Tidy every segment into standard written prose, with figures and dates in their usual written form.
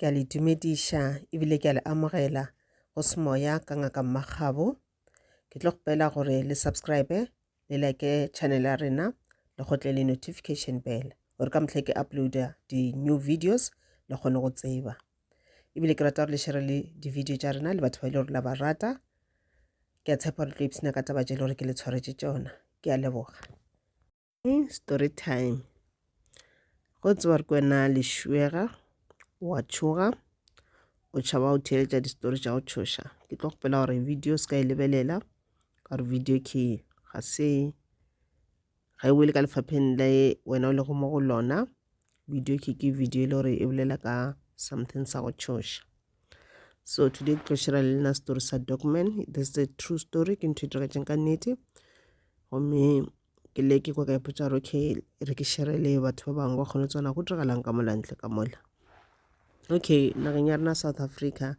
Ke a le dumediša ebile ke a le amogela go Semoya ka Ngaka Mmakgabo. Ke tlo kgopela gore le subscribe, le like channel ya rena, le kgotle le notification bell gore ka mehla ke uploada di-new videos le kgone go tseba. Ebile ke rata gore le share le di-video tša rena le batho ba e le gore la ba rata. Ke a tshepa gore le tlo ipshina ka taba tše le gore ke le tshwaretše tšona. Ke a leboga. Story time. Go tseba gore ke wena lešuega, wa tšhoga, o tšhaba go theeletša di-story tša go tšhoša. Ke tlo kgopela gore video se ka e lebelela ka gore video ke ga se ga e wele ka lefapheng le wena o lego mo go lona. Video ke ke video e le gore e bolela ka something sa go tšhoša. So today ke tlo share le lena story sa Dogman. This is a true story, ke ntho e diragetšeng ka nnete. Gomme ke le ke kwa ka ipotša gore okay re ke share le batho ba bangwe ba kgone tsona go diragalang ka mola ntle ka mola. Okay, nageng ya rena South Africa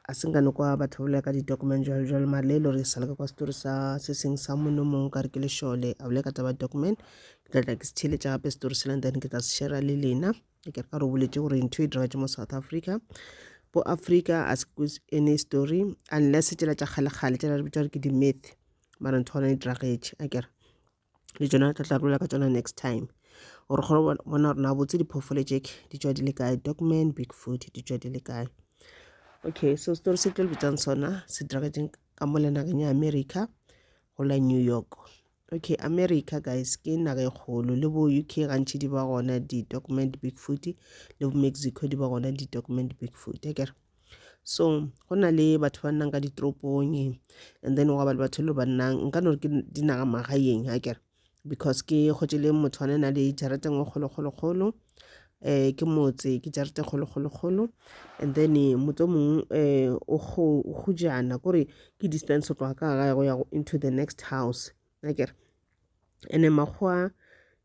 a se nkane kwa batho ba bolela ka di-document jalo jalo mare le e le gore sa le ka kwa story sa se seng sa monna o mongwe ka re ke lešole a bolela ka taba document. Ke tla tla ke se theeletša gape story sela and then ke tla se share le lena. Ke re ka re o boletše gore ntho e diragetše mo South Africa. Bo Africa a se kwe any story unless tšela tša kgale-kgale tšela re bitša gore ke di-myth. Mara ntho gona e diragetše akere le tšona tla tla bolela ka tšona next time gore kgone go bona gore na botse diphoofolo tše di tšwa di le kae, Dogman, Bigfoot di tšwa di le kae. Okay, so story se tlo le bitsang sona se diragetšeng ka mola nageng ya America go la New York. Okay, America guys ke naga e kgolo le bo UK gantši di ba gona di-document Bigfoot le bo Mexico di ba gona di-document Bigfoot akere. So go na le batho ba nnang ka ditoropong and then gwa ba le batho le ba nnang nka no re ke dinaga magaeng akere because ke kgotše le motho wa na le jarete nngwe kgolo kgolo kgolo um ke motse ke jarete kgolo kgolo kgolo and then motse o mongwe um o kgojana kore ke distance go tloga ka gae go ya into the next house akere. Ene makgowa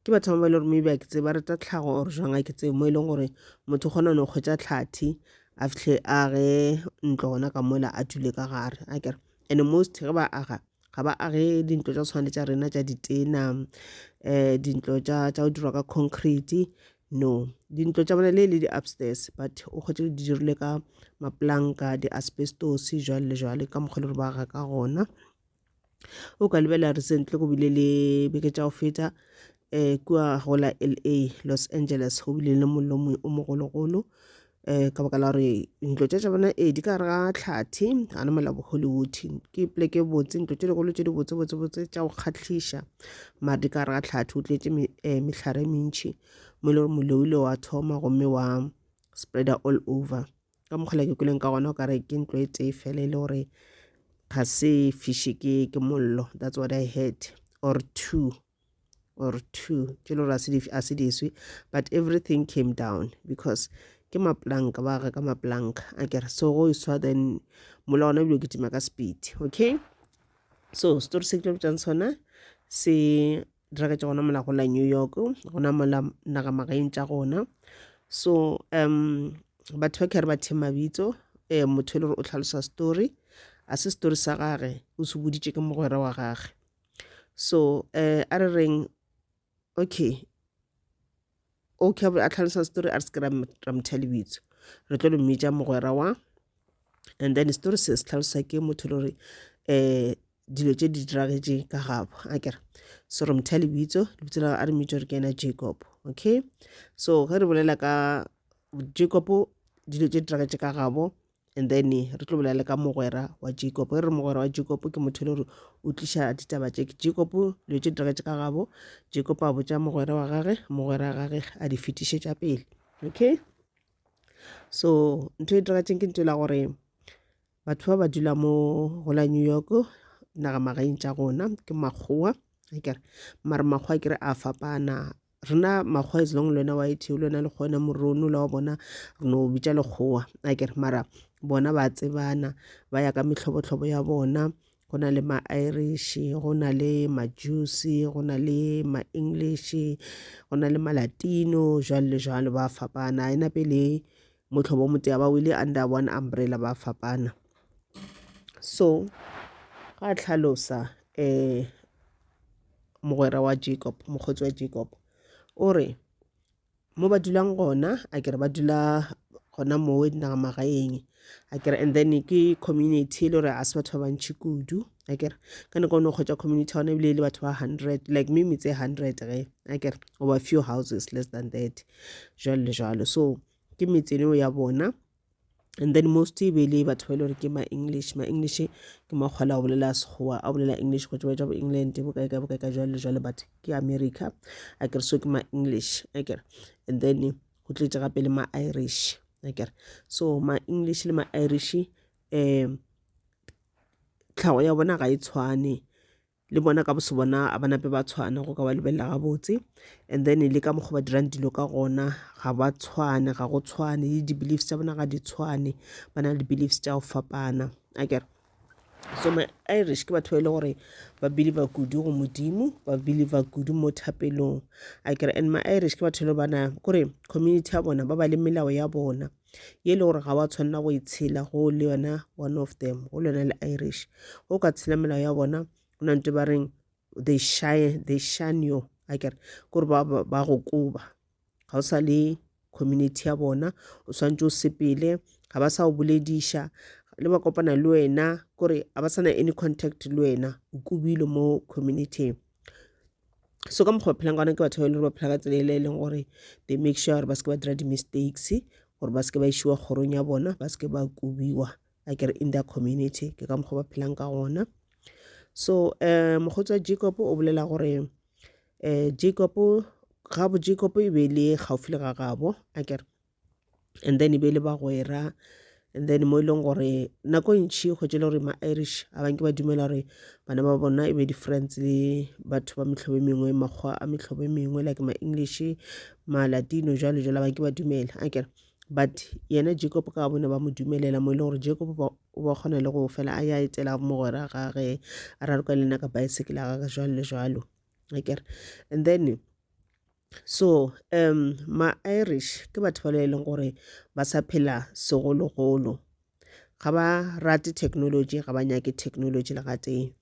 ke batho ba e le gore maybe a ke tsebe ba rata tlhago or jwang a ke tsebe mo e leng gore motho o kgona no kgwetsa tlhathi a fihle a ge ntlo gona ka mola a dule ka gare akere. And most ge ba aga ga ba age dintlo tša go tshwana le tša rena tša ditena um dintlo tša go dirwa ka concrete no dintlo tša bona le le di-upstairs but o kgwetše di dirilwe ka mapolanka di-asbestos jwale le jwale ka mokgwa e le gore ba aga ka gona. O ka lebelela recently go bile le beke tša go feta um kua go la L_A Los Angeles go bile le mollo o mogologolo um ka baka la gore ntlo tša tša bona ee di ka gare ga tlhathi gana mola bo Hollywood ke poleke e botse ntlo tše dikgolo tše di botse botse botse tša go kgahliša mare di ka gare ga tlhathi o tletše mehlare e mentši mo e le gore mollo o ile wa thoma gomme wa spread-a all over. Ka mokgwa le ke kweleng ka gona o kare ke ntlo e tee fela e le gore ga se fiše ke ke mollo that's what I heard or two or two tše le gore a se diswe but everything came down because ke maplanka ba aga ka maplanka a kere so go iswa then mola gona ebile o kitima ka speed. Okay, so story se ke tlo botšang sona se diragetše gona mola go la New York gona mola naga magaeng tša gona. So um batho ba ke re ba the mabitso um motho e le gore o hlalosa story a se story sa gage o se boditše ke mogwera wa gage. So um a re reng okay okay a hlalosa story a re se ke ra mo thea lebitso re tlo le mmitša mogwera wa and then story se se hlalosa ke motho le gore um dilo tše di diragetše ka gabo akere so re mo thea lebitso lebitso la a re mmitša gore ke yena Jacob okay so ge re bolela ka Jacob dilo tše di diragetše ka gabo and then re tlo bolela ka mogwera wa Jacob ge re mogwera wa Jacob ke motho e le gore o tliša ditaba tše ke Jacob dilo tše di diragetše ka gabo Jacob a botša mogwera wa gage mogwera wa gage a di fetišetša pele okay so ntho e diragetšeng ke ntho e la gore batho ba ba dula mo go la New York naga magaeng tša gona ke makgowa akere mare makgowa ke re a fapana rena makgowa as long le wena wa etheo le wena lekgowa wena morono la wa bona re no bitša lekgowa akere mara bona ba tsebana ba ya ka mehlobohlobo ya bona go na le ma-Irish go na le ma-Jews go na le ma-English go na le ma-Latino jwalo le jwalo ba fapana e nape le mohlobo o motee ba wele under one umbrella ba fapana. So ga hlalosa um mogwera wa Jacob mokgotsi wa Jacob o re mo ba dulang gona a kere ba dula gona moo dinagamagaeng akere. And then ke community e le gore a se batho ba bantšhi kudu akere. Ka nako e nngwe o kgotsa community ya gona ebile e le batho ba 100, like mme metse e 100 ge akere, goba few houses less than that, jwalo le jwalo. So ke metse eo ya bona. And then most e be le batho ba e le gore ke ma-English. Ma-English ke makgwala a bolela Sekgowa, a bolela English go tšwa bo England, bo kae kae, bo kae kae, jwalo le jwalo, but ke America akere. So ke ma-English akere. And then go tletše gape le ma-Irish akere. So ma-English le ma-Irish tlhago ya bona ga e tshwane le bona ka bose bona, a ba nape ba tshwana go ka ba lebelela gabotse. And then le ka mokgwa ba dirang dilo ka gona ga ba tshwane, ga go tshwane, le di-beliefs tša bona ga di tshwane, ba na le di-beliefs tša go fapana akere. So ma-Irish ke batho ba e le gore ba believer kudu go Modimo, ba believer kudu mo thapelong akere. And ma-Irish ke batho e le bana kore community ya bona ba ba le melao ya bona ye e le gore ga wa tshwanela go e tshela go le yona one of them, go le yona le Irish. Go ka tshela melao ya bona, go na ntho ba reng they shy, they shun you akere, kore ba go koba, ga o sa le community ya bona, o swantse o sepele, ga ba sa o bolediša le ba kopana le wena, kore ga ba sa na any contact le wena, o kobilwe mo community. So ka mokgwa ba phelang ka gona ke batho ba e leng gore ba phela ka tsela e le e leng gore they make sure gore ba se ke ba dira di-mistakes, gore ba se ke ba išiwa kgorong ya bona, ba se ke ba kobiwa akere in their community. Ke ka mokgwa ba phelang ka gona. So mokgotsi wa Jacob o bolela gore Jacob gabo Jacob e be e le gaufi le ga gabo akere, and then e be e le bagwera. And then mo e leng gore nako e ntšhi kgwetše le gore ma-Irish a banke ba dumela gore bana ba bona e be di-friends le batho ba mehlobo e mengwe, makgwa a mehlobo e mengwe, like ma-English, ma-Latino, jwalo jwalo, a banke ba dumela akere. But yena Jacob ka bone ba mo dumelela, mo e leng gore Jacob o ba kgona le go fela a ya etela mogwera gage, a raloka le yena ka bicycle ya gage, jwalo le jwalo akere. And then so ma-Irish ke batho ba le e leng gore ba sa phela segologolo, ga ba rate technology, ga ba nyake technology le gatee,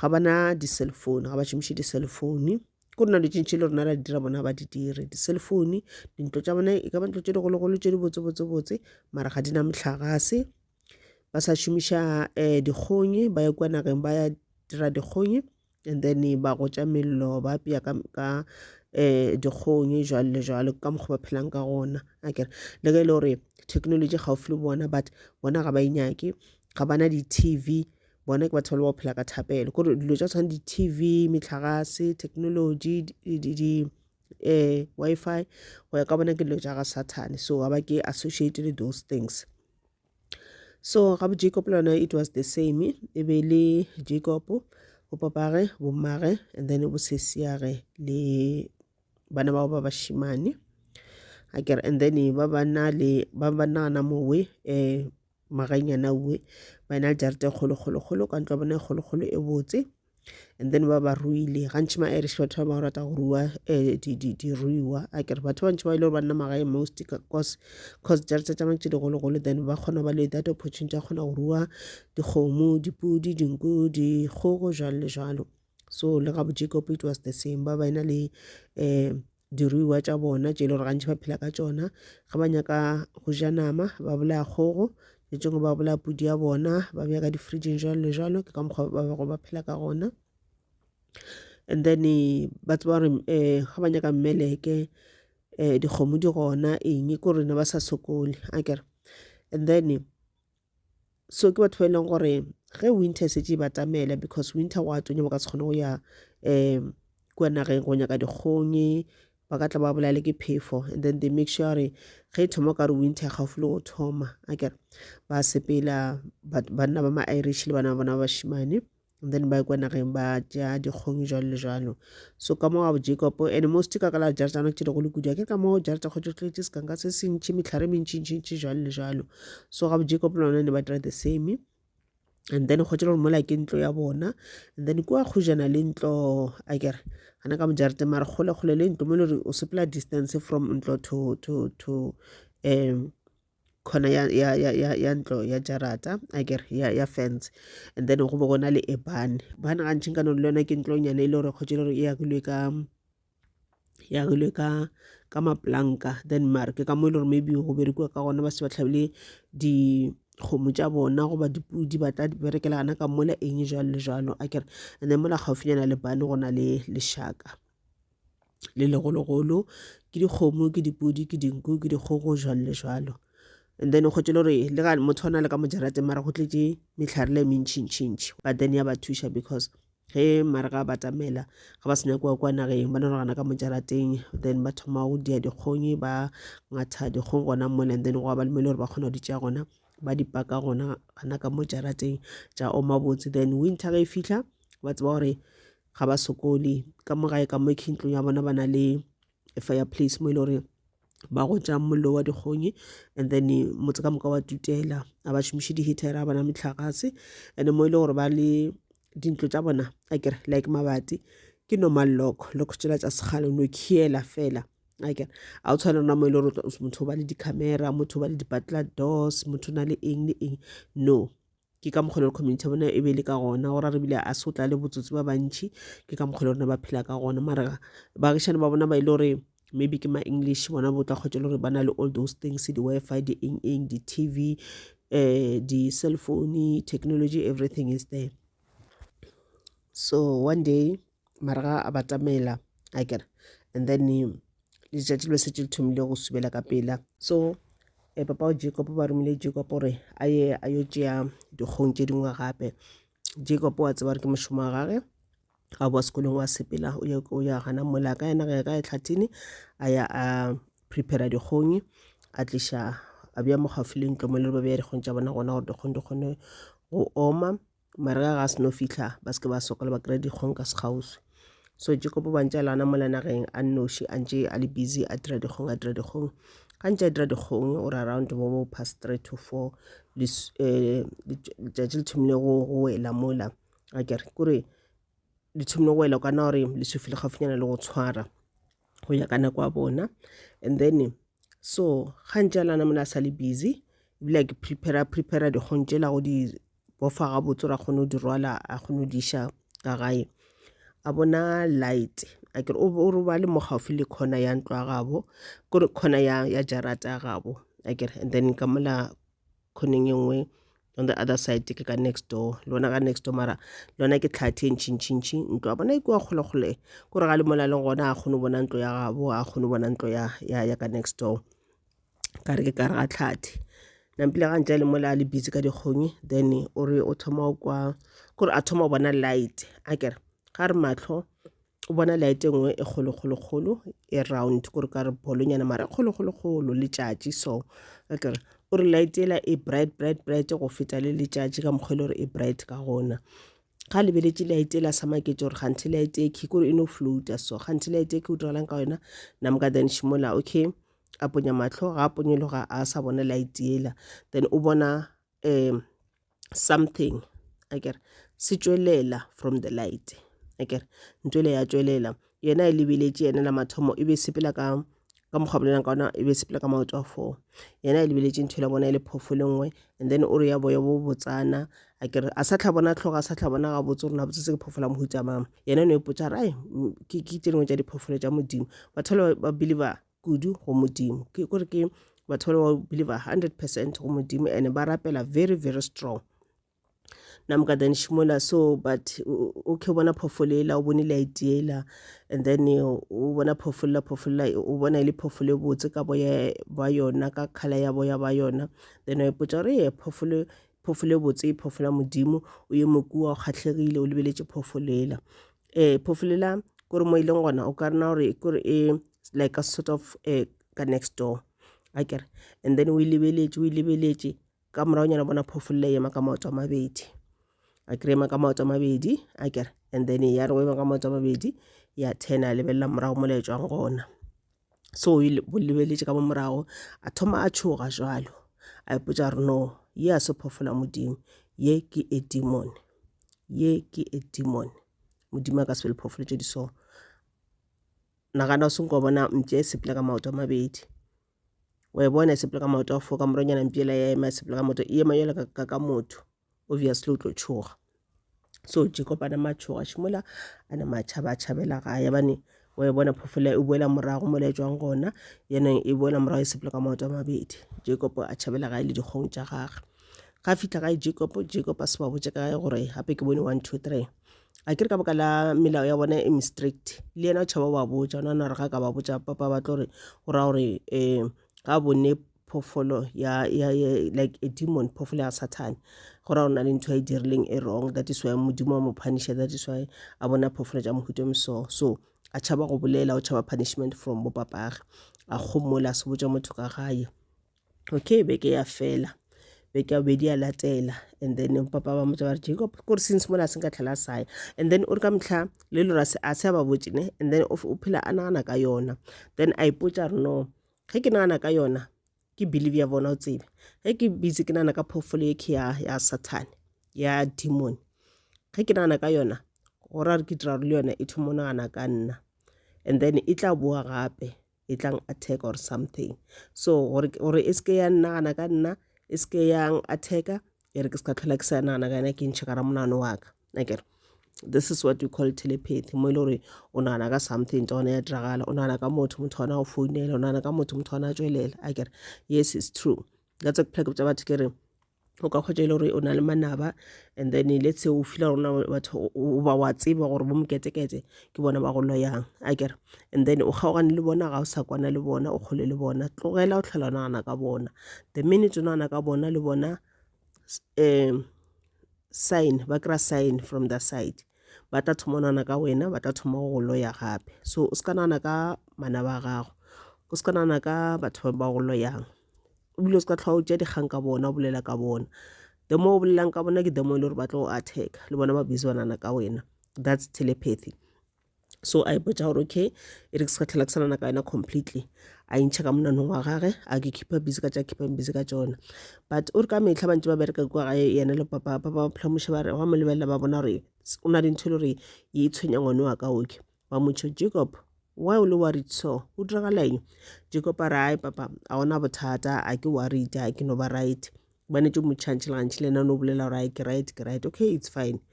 ga ba na di-cell phone, ga ba šomiše di-cell phone. Ko rena dilo tše ntši le rena ra di dira, bona ba di dire di-cell phone. Dintlo tša bona e ka ba ntlo tše digologolo tše di botse botse botse, mara ga di na mohlagase, ba sa šomiša dikgonyi, ba ya kua nageng ba ya dira dikgonyi, and then ba gotša mello, ba apea ka dikgonyi, jwalo le jwalo, ka mokgwa ba phelang ka gona akere. Le ge e le gore technology gaufi le bona, but bona ga ba e nyake, ga ba na di-T_V. Bona ke batho ba le ba phela ka thapelo, kore dilo tša tshwana di-T_V, metlagase, technology, di Wi-Fi, go ya ka bona ke dilo tša ga Sathane. So ga ba ke associate le those things. So ga bo Jacob le yona it was the same, e be le Jacob, bo papage, bo mmage, and then bo sesiage le bana bao ba bashimane akere. And then ba ba na le ba ba nagana mowe magaenyana uwe ba ena le jarete e kgolo kgolo kgolo ka ntlo ya bona e kgolo kgolo e botse. And then ba ba ruile gantši ma-Irish, batho ba ba rata go rua diruiwa akere. Batho ba bantši ba ile gore ba nna magae most cause jarete tša bona tše digologolo, then ba kgona go ba le that opportunity ya kgona go rua dikgomo, dipudi, dinku, dikgogo, jwalo le jwalo. So le ga bo Jacob it was the same, ba ba ena le diruiwa tša bona tše e le gore gantši ba phela ka tšona. Ge ba nyaka go ja nama ba bolaya kgogo, tše tšengwe ba bolaya pudi ya bona, ba beya ka di-fridge-ing, jwalo le jwalo. Ke ka mokgwa ba bego ba phela ka gona. And then ba tseba gore ge ba nyaka mmeleke dikgomo di gona, eng, ke gore ne ba sa sokole akere. And then so ke batho ba e leng gore ge winter e setse e batamela, because winter go a tonya, ba ka se kgone go ya kua nageng go nyaka dikgonyi, ba ka tla ba bolaya le ke phefo. And then they make sure gore ge e thoma ka re winter gaufi le go thoma akere, ba sepela banna ba ma-Irish le bana ba bona ba bashimane, and then ba ya kwa nageng ba tšea dikgong jwalo le jwalo. So ka mo ga Jacob, and most ka ka la jarata tše digolo kudu akere, ka mo jarata go tletše sekanka se se ntši, mehlare e mentšintšintši, jwalo le jwalo. So ga Jacob le bona ne ba dira the same. And then go tšela gore mola ke ntlo ya bona, and then kua kgojana le ntlo akere, gana ka mojarete, mara kgole kgole le ntlo, mo e le gore o sepela distance from ntlo to khona ya ntlo ya jarata akere, ya fence. And then go be go na le a barn. Barn gantši nka no le yona ke ntlonyana e le gore kgotse e le gore e agilwe ka ka mapolanka then mare ke ka mo e le gore maybe go berekiwa ka gona ba se ba hlabile dikgomo tša bona goba dipudi ba tla di berekela gana ka mola eng jwalo le jwalo akere. And then mola kgaufinyana le bane go na le lešaka le legologolo ke dikgomo ke dipudi ke dinku ke dikgogo jwalo le jwalo. And then o kgwetše le gore le ga motho o na le ka mo jarateng mara go tletše mehlare le e mentšintšintši but then ya ba thuša because ge marega a batamela ga ba se nyake wa kwa nageng ba no nagana ka mo jarateng then ba thoma go dia dikgong ba ngatha dikgong gona mola and then gwa ba le mo e le gore ba kgona go di tšea gona ba di paka gona gana ka mo jarateng tša oma botse. Then winter ge e fihla ba tseba gore ga ba sokole ka mo gae ka mo ntlong ya bona ba na le fireplace mo e le gore ba gotša mollo wa dikgonyi and then motse ka moka wa tutela a ba šomiše di-heater a bana metlakase and mo e le gore ba le dintlo tša bona a kere like mabati ke normal lock lock tšela tša sekgale no khiela fela a kere a o tshwane rona mo e le gore motho o ba le di-camera motho o ba le di-butler doors motho o na le eng le eng no. Ke ka mokgwa le gore community ya bona e be e le ka gona gore re bile a se o tla le botsotsi ba bantši ke ka mokgwa le rena ba phela ka gona mara baagišane ba bona ba ile gore maybe ke ma-english bona bo tla kgotsa le gore ba na le all those things di-wi-fi di eng eng di-tv um di-cell phone technology everything is there. So one day marega a batamela akere and then letšatši le be šetše le thomile go subela ka pela. So eh, papa wa Jacob ba romile Jacob gore a ye a yo tšea dikgong tše dingwe gape. Jacob wa tseba gore ke mošomo wa gage a boa sekolong wa sepela o ya o ya gana mola ka yena ge ka etlhathini a ya a prepare dikgong a tliša a bea mo gaufi le ntlo mo e le gore ba bea dikgong tša bona gona gore dikgong di kgone go oma. Marega ga a seno fihla ba se ke ba sokola ba kry-a dikgong ka sekgauswi. So Jacob ba ntše a lwana mola nageng a nnoši a ntše a le busy a dira dikgong a dira dikgong. Ga ntše a dira dikgong o re around bo bo past 3 to 4 letšatši le thomile go wela mola akere kore le thomile go wela o ka na gore leswifi le gaufinyana le go tshwara go ya ka nako ya bona. And then so ga ntše a lwana mola a sa le busy ebile a ke prepare prepare dikgong tšela go di bofa gabotse gore a kgone go di rwala a kgone go di iša ka gae. A bona light a kere o robale mo gaufi le corner ya ntlo ya gabo kore corner ya ya jarata ya gabo akere and then ka mola corneng e nngwe on the other side ke ka next door le bona ka next door mara le yona ke tlhathi e ntšhintšhintšhi ntlo ya bona e kua kgole-kgole kore ga le mola leng gona a kgone go bona ntlo ya gabo a kgone go bona ntlo ya ya ya ka next door. Ka re ke ka re ga tlhathi. Nampile ga ntše a le mola a le busy ka dikgong then o re o thoma go kwa kore a thoma go bona light akere ga re mahlo o bona light e nngwe e kgolo kgolo kgolo e round kore ka re bolonyana mara e kgolo kgolo kgolo letšatši so akere o re light ela e bright bright bright go feta le letšatši ka mokgwa e le gore e bright ka gona. Ga a lebeletše light ela sa maketše gore kganthe light e key kore e no floater so kganthe light e ke o diragalang ka yona namka then šimola okay a ponya mahlo ga a ponyologa a sa bona light yela then o bona um something akere se tšwelela from the light akere ntho ele ya tšwelela yena e lebeletše yena la mathomo e be sepela ka ka mokgwa bolelang ka ona e be sepela ka maoto a four yena e lebeletše ntho la bona e le phoofolo nngwe and then o re ya boya bo botsana a kere a sa tla bona tlhogo a sa tla bona gabotse gore na botse se ke phoofolo ya mohuta mang yena no ipotša gore ai ke tše dingwe tša diphoofolo tša modimo batho ba ba believer kudu go modimo ke kore ke batho ba ba believer 100% go modimo and ba rapela very very strong namka then shimola so but okay o bona phoofolo ela o bone light ela and then o bona phoofolo la phoofolo la o bona e le phoofolo e botse ka boya ba yona ka colour ya boya ba yona then wa ipotša gore ye phoofolo phoofolo e botse phoofolo ya modimo o ye mokua o kgahlegile o lebeletše phoofolo ela um phoofolo ela kore mo e leng gona o ka rena gore kore e like a sort of um ka next door akere and then o e lebeletše o e lebeletše ka moragonyana bona phoofolo e ema ka maoto a mabedi a kry ema ka maoto a mabedi akere and then ya re o ema ka maoto a mabedi ya turn a lebelela morago mo le tšwang gona. So o lebeletše ka mo morago a thoma a tšhoga jwalo a ipotša gore no ye a se phoofolo ya modimo ye ke a demon ye ke a demon modimo a ka se be le phoofolo tše di so. Nagana o se nko bona mpša e sepela ka maoto a mabedi wa e bona e sepela ka maoto a four ka moragonyana mpša ela ya ema e sepela ka maoto e ema jwalo ka ka motho obviously o tlo tšhoga. So Jacob a nama a tšhoga šimola a nama a tšhaba a tšhabela gae gobane. Wa e bona phoofolo e boela morago mola e tšwang gona, yena e boela morago e sepela ka maoto a mabedi. Jacob a tšhabela gae le dikgong tša gagwe. Ga a fihla gae Jacob, Jacob a se ba botše ka gae gore gape ke bone 1 2 3. A ke re ka baka la melao ya bona e strict, le yena o tšhaba go ba botša, o nagana gore ga a ka ba botša papa ba tlo re go ra gore um ga a bone phoofolo ya, ya, ya like a demon, phoofolo ya Sathane, go ra gore na le ntho a e dirileng e wrong, that is why Modimo wa mo punisher, that is why a bona phoofolo tša mohuta o so. So a tšhaba go bolela, o tšhaba punishment from bo papage, a kgomola a se botša motho ka gae. Okay, beke ya fela, beke ya bobedi ya latela, and then papa ba motša ba re Jacob kore since mola a se nka tlhela a saya, and then o re ka mehla le lora a se a ba botše ne, and then o phela a nagana ka yona, then a ipotša re no, ge ke nagana ka yona ke believe ya bona o tsebe ge ke busy ke nagana ka phoofolo ye ke ya ya sathane ya demon ge ke nagana ka yona go ra re ke dira gore le yona e thoma nagana ka nna and then e tla boa gape e tlang attack or something so gore gore e seke ya nagana ka nna e seke yang attacka e re ke se ka tlhola ke sa nagana ka yona ke ntšhe ka ra monagano wa ka akere this is what we call telepathy mo e le gore o nagana ka something tsa gona ya diragala o nagana ka motho motho gona o founela o nagana ka motho motho gona a tswelela akere yes it's true that's a phela ke botša batho ke re o ka kgwetsa e le gore o na le manaba and then let's say o feel gore batho o ba wa tseba gore bo moketekete ke bona ba go loyang akere and then o kgaogane le bona ga o sa kwana le bona o kgole le bona tlogela o tlhola o nagana ka bona the minute o nagana ka bona le bona um sign ba kry-a sign from the side ba tla thoma nagana ka wena ba tla thoma go go loya gape so o se ka nagana ka manaba a gago o se ka nagana ka batho ba ba go loyang ebile o se ka tlhoa o tšea dikgang ka bona o bolela ka bona the more o bolelang ka bona ke the more e le gore ba tlo go attack le bona ba busy ba nagana ka wena that's telepathy So a ipotša gore okay e re ke se ka tlhola ke sa nana ka yona completely a intšha ka monanong wa gage a ke keepa busy ka tša keepang busy ka tšona but o re ka metlha ba ntse ba bereka kua gae yena le papa papa ba phlamoše ba re wa mo lebelela ba bona gore o na le ntho e le gore e tshwenya ngwane wa ka oke ba motšho Jacob why o le worried so o diragala eng Jacob a re ai papa a ona bothata a ke worried a ke no ba right ba netse mo tšhantšhe le gantšhi le ena no bolela gore ai ke right ke right okay it's fine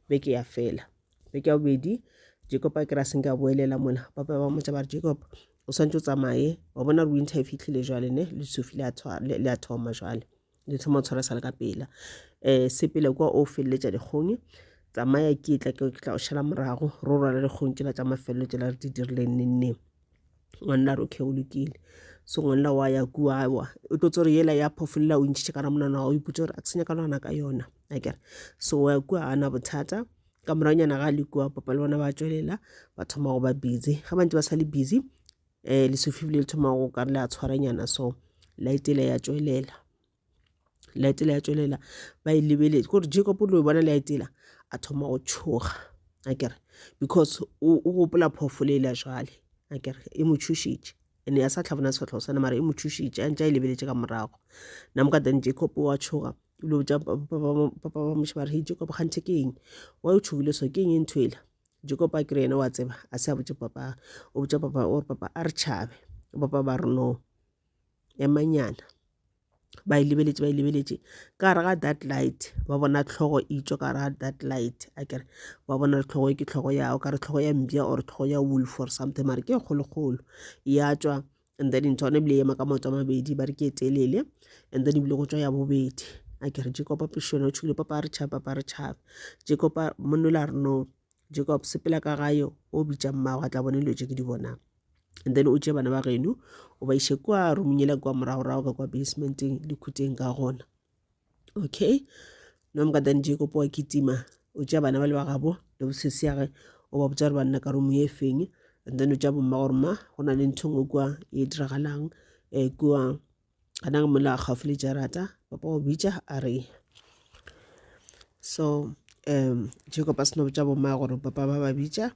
beke ya fela Beke ya bobedi Jacob a kry-a senke a boelela mola papa ba mmotša ba re Jacob o swantse o tsamaye wa bona gore winter e fihlile jwale ne lesufi le a thoma jwale le thoma o tshwara sa le ka pela um sepele kwa o feleletša dikgong tsamaya ke tla ke tla o šala morago ro rwala dikgong tšela tša mafelelo tšela re di dirileng neng neng ngwanna re okay o lokile so ngwanna wa ya kua wa o tlo tsore yela ya phofolela o ntšhitše ka ramonana wa o ipotsa gore a ke se nyaka nagana ka yona akere so wa ya kua a na bothata ka moragonyana ga le kua papa le bona ba tšwelela ba thoma go ba busy ga ba ntse ba sa le busy um lesufi bile le thoma go ka re le a tshwaranyana so light ele ya tšwelela light ele ya tšwelela ba e lebeletse kore Jacob o tlo e bona light ela a thoma go tšhoga akere because o gopola phoofolo ela jwale akere e mo tšhošitše and ya sa tlhabona sefatlhego sa mara e mo tšhošitše a ntše a e lebeletše ka morago namoka then Jacob wa tšhoga ebile botša papa ba moše ba re hey Jacob kganthe ke eng wa o tšhogile so ke eng e ntho ela Jacob a kry yena wa tseba a se a botše papa o botša papa o re papa a re tšhabe papa ba re no emanyana ba e lebeletše ba e lebeletše ka gare ga that light ba bona tlhogo e tšwa ka gare ga that light a kere ba bona tlhogo e ke tlhogo ya o ka re tlhogo ya mpša or tlhogo ya wolf or something mare ke e kgolokgolo ya tšwa and then ntho yone ebile e ema ka maoto a mabedi ba re ke e telele and then ebile go tšwa ya bobedi a ke re Jacob pešone o tšhogile papa a re tšhabe papa a re tšhabe Jacob monnola a re no Jacob sepela ka gae o bitša mmago a tla bone dilo tše ke di bonang and then o tšee bana ba geno o ba iše kwa roomong yela kwa moragorago ka kwa basementeng le khuteng ka gona okay nomoka then Jacob wa kitima o tšea bana ba le ba gabo le bosesi ya ge o ba botša gore ba nna ka room ye feng and then o tšea bomma gore ma go na le ntho nngwe kua e diragalang um kua gana mola gaufi le jarata papa o bitša a re so um Jacob a seno botša bomma gore papa ba ba bitša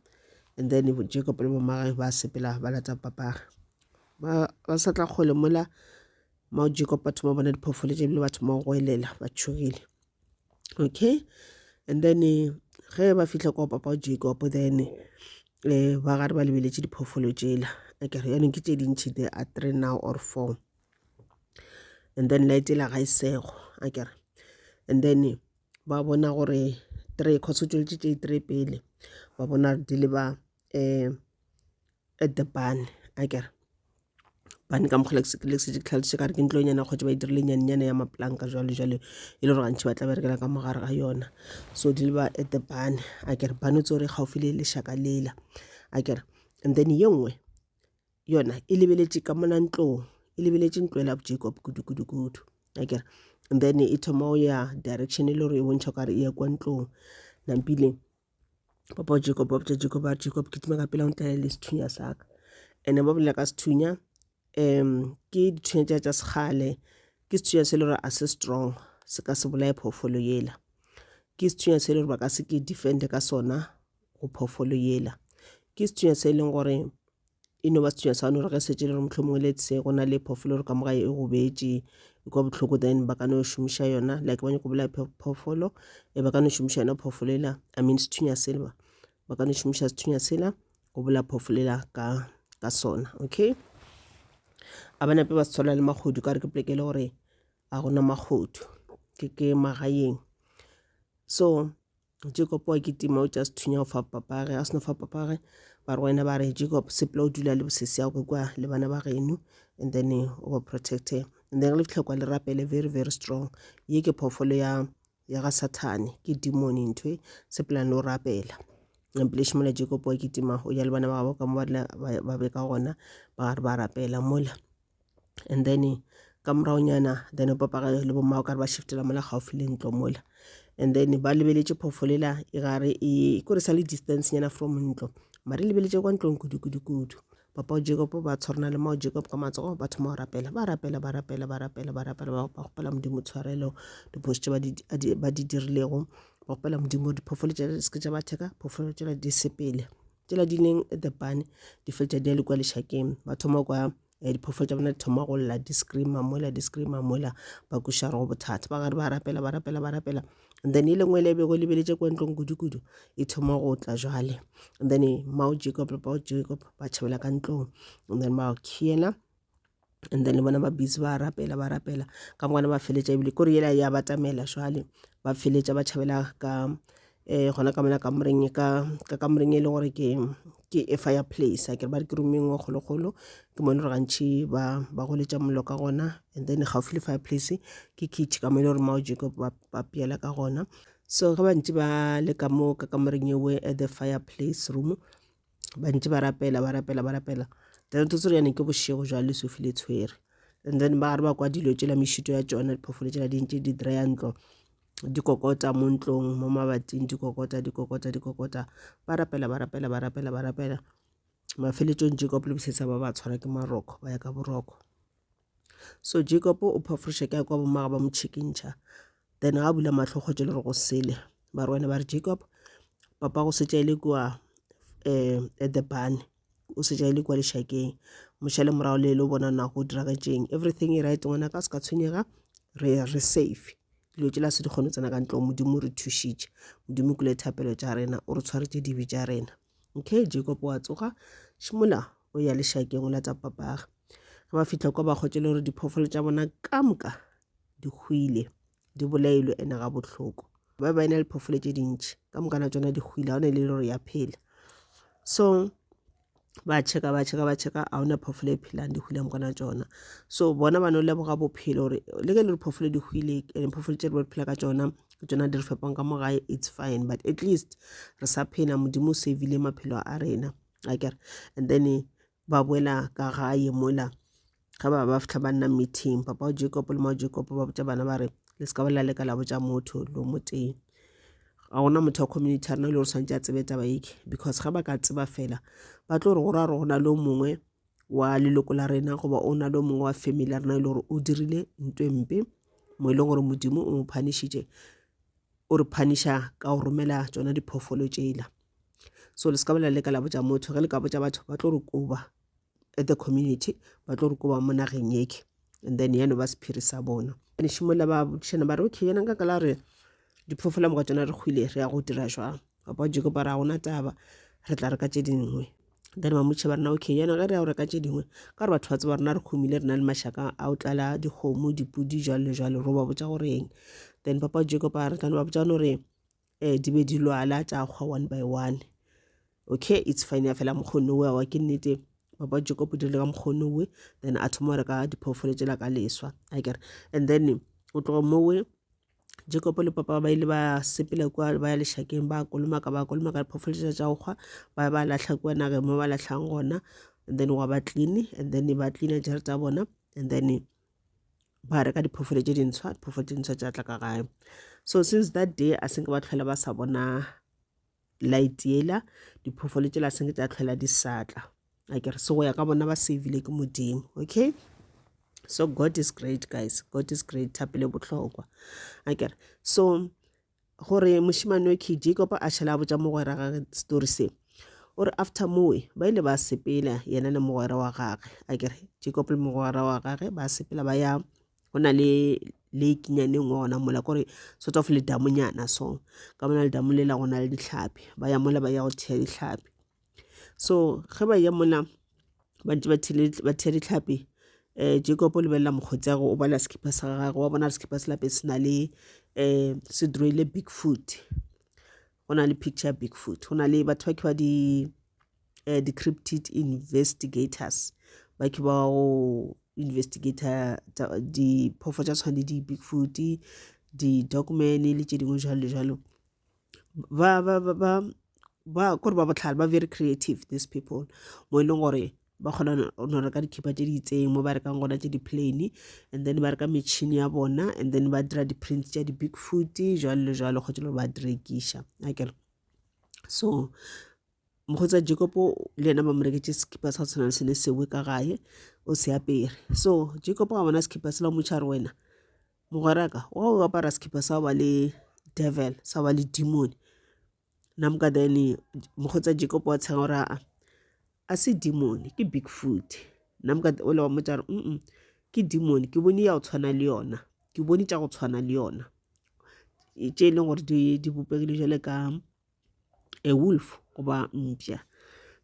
and then Jacob le bommagwe ba sepela ba lata papage ba sa tla kgole mola Mao Jacob ba thoma bona diphoofolo tše ebile ba thoma go goelela ba tšhogile okay and then ge ba fihla kwa papa Jacob then eh ba gare ba lebeletše diphoofolo tšela akere yanong ke tše dintšhi there are three now or four and then light ela ga e sego akere and then ba bona gore three cause o tšweletše tše three pele ba bona di le ba um. At the barn, akere barn ka mokgwa le se ke tlhalositše ka re ke ntlonyana kgotsa ba e dirile nyanenyana ya mapolanka jwalo jwalo e le gore gantši ba tla berekela ka mogare ga yona. So di leba at the barn, akere barn o tse gore gaufi le lešaka lela, akere. And then ye nngwe yona e lebeletše ka mona ntlong, e lebeletše ntlo ela Jacob kudu kudu kudu, akere. And then e thoma go ya direction e le gore e bontšha o kare e ya kwa ntlong. Nampile papa wa Jacob ba botša Jacob ba re Jacob kitima ka pela o ntlele le sethunya sa ka. And-e ba bolela ka sethunya ke dithunya tša tša sekgale, ke sethunya se e le gore a se strong se ka se bolaye phoofolo yela. Ke sethunya se e le gore ba ka se ke defend-e ka sona go phoofolo yela. Ke sethunya se e leng gore e no ba sethunya sa gore ge setse e le gore mohlomongwe let's say go na le phoofolo gore ka mo gae e gobetše e kwa bohloko then ba ka no šomiša yona like ba nyako bolaya phoofolo e ba ka no šomiša yona phoofolo ela I mean sethunya sela ba ka no šomiša sethunya sela go bolaya phoofolo ela ka ka sona. Okay, a ba nape ba se tshwana le magodu ka re ke poleke e le gore a gona magodu ke ke magaeng. So Jacob wa kitima o tša sethunya go fa papage a seno fa papage ba re wena ba re Jacob sepela o dula le bosesi ya go kwa le bana ba geno and then o ba protecte and then le fitlha kwa le rapele very very strong ye ke phoofolo ya ya ga sathane ke demon ntho e sepelang le o rapela mpile mola Jacob wa kitima o ya le bana ba gabo ka mo ba be ka gona ba gare ba rapela mola and then ka moragonyana then papa le bomma o kare ba shiftela mola gaufi le ntlo mola and then ba lebeletše phoofolo ela e gare e kore sa le distance nyana from ntlo mare e lebeletše kwa ntlong kudu kudu kudu. Papa o Jacob ba tshwarana le mao Jacob ka matsogo ba thoma go rapela ba rapela ba rapela ba rapela ba rapela ba kgopela modimo tshwarelo diphoso tše ba di dirilego ba kgopela modimo gore diphoofolo tšela di se ke tša ba theka phoofolo tšela di sepele tšela di leng at the barn di feletša di ya le kua lešakeng ba thoma kwa diphoofolo tša bona di thoma go lla di screama mola di screama mola ba kweša gore go bothata ba gare ba rapela ba rapela ba rapela and then e lengwe le bego lebeletše kwa ntlong kudu-kudu e thoma go tla jwale and then mao Jacob le bao Jacob ba tšhabela ka ntlong and then ba khiela and then le bona ba busy ba rapela ba rapela ka mokana ba feletša ebile kore yela ya batamela jwale ba feletša ba tšhabela ka um gona ka mona kamoreng ka ka kamoreng e leng gore ke ke e fireplace a ke re ba re ke room e nngwe kgolokgolo ke mo e le gore gantši ba ba goletša mollo ka gona and then gaufi le fireplace ke kitchen ka mo e le gore mao Jacob ba ba peela ka gona. So ge ba ntše ba le ka mo ka kamoreng eo at the fireplace room ba ntše ba rapela ba rapela ba rapela then tse tsore yane ke bošego jwale lesufi le tshwere and then ba gare ba kwa dilo tšela mešito ya tšona diphoofolo tšela di ntše di dry-a ntlo di kokota mo ntlong mo mabating di kokota di kokota di kokota ba rapela ba rapela ba rapela ba rapela mafeletšong Jacob le bosetsa ba ba tshwara ke maroko ba ya ka boroko so Jacob o phoforiša ke kwa bommaga ba mo tšhikintšha then ga bula mahlo kgotse le gore go sele ba re wena ba re Jacob papa go setša e le kua um at the barn o setša e le kua lešakeng mošale morago le le bona na go diragetšeng everything e right ngwana ka se ka tshwenyega re re safe dilo tšela se di kgone tsena ka ntlong modimo re thušitše modimo kule thapelo tša rena o re tshwaretše dibe tša rena okay Jacob wa tsoga šimola o ya lešakeng o lata papage ge ba fihla kwa ba kgotše le gore diphoofolo tša bona ka moka di hwile di bolailwe ene ga bohloko ba ba ena le phoofolo tše dintši ka moka na tšona di hwile ga one le gore ya phela so ba checka ba checka ba checka a ona phoofolo e phelang di hwile moka na tšona so bona ba no leboga bophelo gore le ge le re phoofolo di hwile and phoofolo tše re phela ka tšona ke tšona di re fepang ka mo gae it's fine but at least re sa phela modimo o savile maphelo a rena akere and then ba boela ka gae mola Ga ba ba fihla ba nna meeting, papa wa Jacob le ma Jacob ba botša bana ba re le se ka ba la leka la botša motho lo motee. Ga gona motho wa community ya rena e le gore swantše a tsebe taba eke because ga ba ka tseba fela ba tlo re go ra gore go na le o mongwe wa leloko la rena goba o na le o mongwe wa family ya rena e le gore o dirile nto e mpe mo e leng gore Modimo o mo punish-itše o re punish-a ka go romela tšona diphoofolo tšela. So le se ka ba la leka la botša motho ge le ka botša batho ba tlo re koba. At the community ba tlo re koba mo nageng yeke and then ya no ba sephiri sa bona. Šimolla ba botšišana ba re okay yena nka ka la re diphoofolo moka tšona re hwile re ya go dira jwang. Papa Jacob ba re ga gona taba re tla reka tše dingwe. Then ba motšhe ba rena okay yena ge re ya go reka tše dingwe ka gore batho ba tseba rena re humile re na le mašaka a o tlala dikgomo dipudi jwalo le jwalo ro ba botša gore eng. Then Papa Jacob a re tla no ba botša no re um di be di lwala tša kgwa one by one. Okay, it's fine ya fela mokgone owe wa ke nnete papa Jacob o dirile ka mokgone owe then a thoma go reka diphoofolo tšela ka leswa akere and then o tloga mowe Jacob le papa ba ile ba sepela kua ba ya lešakeng ba kolomaka ba kolomaka diphoofolo tša tša go hwa ba ba lahla kua nageng mo ba lahlang gona and then gwa ba clean and then ba cleana jarata ya bona and then ba reka diphoofolo tše dintshwa diphoofolo tše dintshwa tša tla ka gae so since that day a senke ba tlhola ba sa bona light yela diphoofolo tšela senke tša tlhola di sa tla a kere se go ya ka bona ba savile ke modimo okay so god is great guys god is great thapelo bohlokwa a kere so gore mošemane o ke jacob a šala a botša mogwera gage story se o re after mowe ba ile ba sepela yena le mogwera wa gage a kere jacob le mogwera wa gage ba sepela ba ya go na le lake-nyana e nngwe gona mola kore sort of ledamonyana so ka mona ledamo lela go na le dihlapi ba ya mola ba ya go thea dihlapi so ge ba ya mola ba ntse ba thea dihlapi um Jacob o lebelela mokgotsi wa gagwe o bala sekipa sa gagwe wa bona sekipa se lape se na le um se drawile big foot go na le picture ya big foot go na le batho ba ke ba di um di-cryptid investigators ba ke ba go investigator diphoofolo tša tshwana le di-big foot di-dogman le tše dingwe jalo le jalo ba ba ba ba ba kore ba bohlale ba very creative these people mo e leng gore ba kgona no reka dikhipa tše di itseng mo ba rekang gona tše di-plane and then ba reka metšhini ya bona and then ba dira di-prints tša di-big foot jalo le jalo kgotsa le gore ba di rekiša akere so mokgotsa Jacob le yena ba mo reketše sekhipa sa go tshwana le sone sewe ka gae o se apere so Jacob ga bona sekhipa sela o motšha re wena Mogweraka, wa o apara sekhipa sa go ba le devil, sa go ba le demon. Namka then mokgotsa Jacob wa tshega gore aa a se demon ke big foot. Namka o le wa mmotša gore mm ke demon ke bone ya go tshwana le yona, ke bone tša go tshwana le yona tše e leng gore di bopegile jwale ka a wolf goba mpša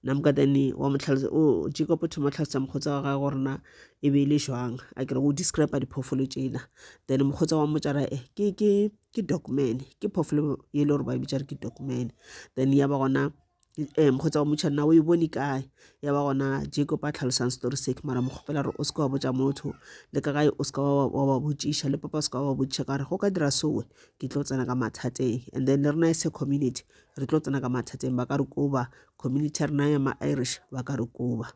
namkatane wa motlhalosa o Jacob o thoma tlhalosa mokgotsa wa gagwe gore na e be e le jwang a kere o describe diphoofolo tšela then mokgotsa wa mmotša ra eh, ke ke ke dogman ke phoofolo e le gore ba e bitša re ke dogman then ya ba gona eh mokgotsa wa mmotša na o e bone kae ya ba gona Jacob a tlhalosang story se mara mo kgopela gore o se ke wa botša motho le ka gae o se ke wa ba botšiša le papa o se ke wa ba botšiša ka gore go ka dira sowe ke tlo tsena ka mathateng and then le rena as a community re tlo tsena ka mathateng ba ka re koba community ya rena ya ma-irish ba ka re koba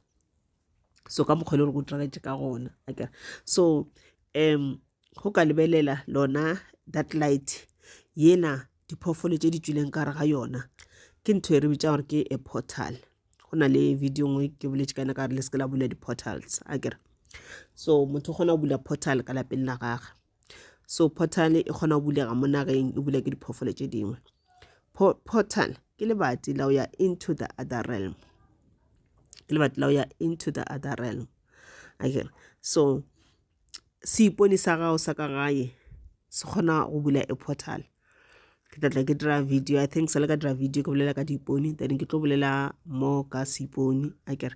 so ka mokgwa e le gore go diragetše ka gona akere so um go ka lebelela lona that light yena diphoofolo tše di tšwileng ka gare ga yona ke ntho e re bitša gore ke a portal go na le video nngwe ke boletše ka yona ka gore le se ke la bula di-portals akere so motho o kgona go bula portal ka lapeng la gage So portal e kgona go bulega mo nageng e bula ke diphoofolo tše dingwe. Portal ke lebati la go ya into the other realm. Ke lebati la go ya into the other realm. Akere so seipone sa gago sa ka gae se kgona go bula a portal. Ke tla tla ke dira video I think sale ka dira video ke bolela ka diipone then ke tlo bolela more ka seipone akere.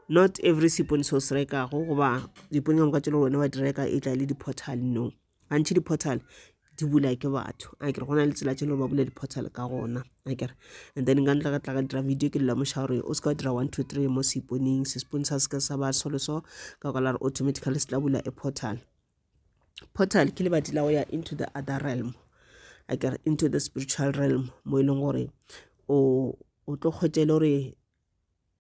Not every seipone se o se rekago goba diipone ka moka tše le wena wa di reka e tla le di-portal no. Gantši di-portal di bula ke batho akere go na le tsela tše le gore ba bula di-portal ka gona akere. And then nka tla ka tla ka dira video ke le lemoša gore o se ka wa dira 1 2 3 mo seiponeng seiponeng sa se ka sa ba so le so ka baka la gore automatically se tla bula a portal. Portal ke lebati la go ya into the other realm akere into the spiritual realm mo e leng gore o o tlo kgwetša e le gore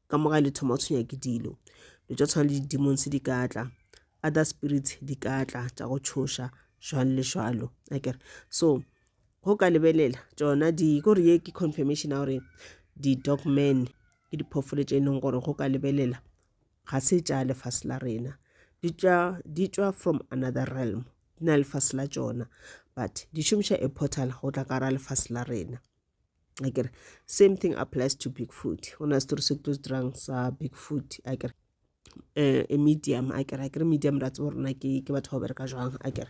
ka mo gae le thoma go tshwenya ke dilo dilo tša tshwana le di-demons di ka tla other spirits di ka tla tša go tšhoša jwalo le jwalo akere so go ka lebelela tšona di kore ye ke confirmation ya gore di-dog man ke diphoofolo tše e leng gore go ka lebelela ga se tša lefase la rena di tšwa di tšwa from another realm di na lefase la tšona but di šomiša a portal go tla ka ra lefase la rena akere same thing applies to bigfoot go na story se ke tlo se dirang sa bigfoot akere eh, a medium akere akere medium ra tseba rona ke ke batho ba bereka jwang akere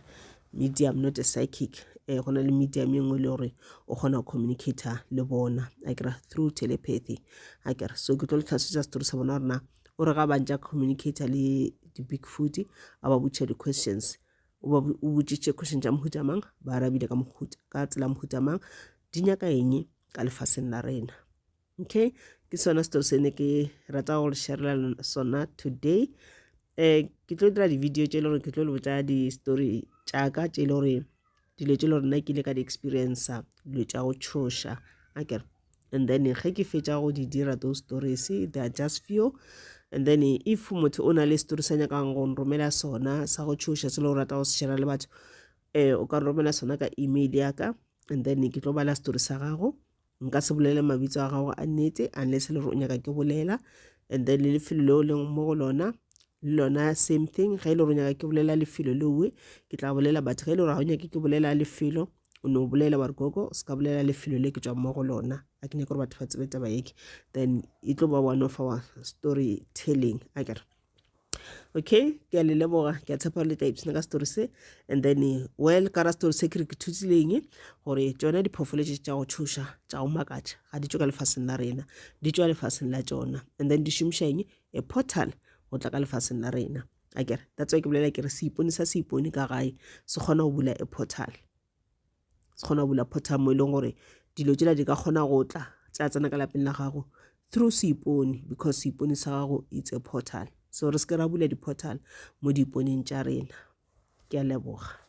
medium not a psychic eh go na le medium e nngwe le gore o kgona go communicator le bona akere through telepathy akere so ke tlo le tlhalosetsa story sa bona rona o re ga ba ntša communicator le di-bigfoot a ba botšiša di-questions o botšiše question tša mohuta mang ba arabile ka mohuta ka tsela mohuta mang di nyaka eng ka lefaseng la rena okay Ke sona story se ne ke rata go le sharela sona today. Ke tlo dira di-video tše e le gore ke tlo le botša di-story tša ka tše e le gore dilo tše e le gore nna ke ile ka di experiencer, dilo tša go tšhoša akere. And then ge ke fetša go di dira those stories, they are just few. And then if motho o na le story sa nyakang go nromela sona sa go tšhoša se le go rata go se share le batho, o ka nromela sona ka email ya ka, and then ke tlo bala story sa gago. Nka se bolele mabitso a gago a nnete unless le gore o nyaka ke bolela, and then le lefelo leo leng mo go lona le lona same thing. Ge e le gore o nyaka ke bolela lefelo leowe ke tla bolela, but ge e le gore ga o nyake ke bolela lefelo, o no bolela wa re gogo o se ka bolela lefelo le ke tswang mo go lona, a ke nyake gore batho ba tsebe taba eke, then e tlo ba one of our story telling akere. Okay, ke a le leboga, ke a tshepa gore le tla ipshina ka story se. And then well, ka ra story se ke re ke thutileng gore tšona diphoofolo tše tša go tšhoša tša go makatša ga di tšwe ka lefaseng la rena, di tšwa lefaseng la tšona, and then di šomiša eng? A portal go tla ka lefaseng la rena akere. That's why ke bolela ke re seipone sa seipone ka gae se kgona go bula a portal, se kgona go bula portal mo e leng gore dilo tšela di ka kgona go tla tša tsena ka lapeng la gago through seipone, because seipone sa gago it's a portal. So re se ke ra bula di-portal mo diiponeng tša rena. Ke a leboga.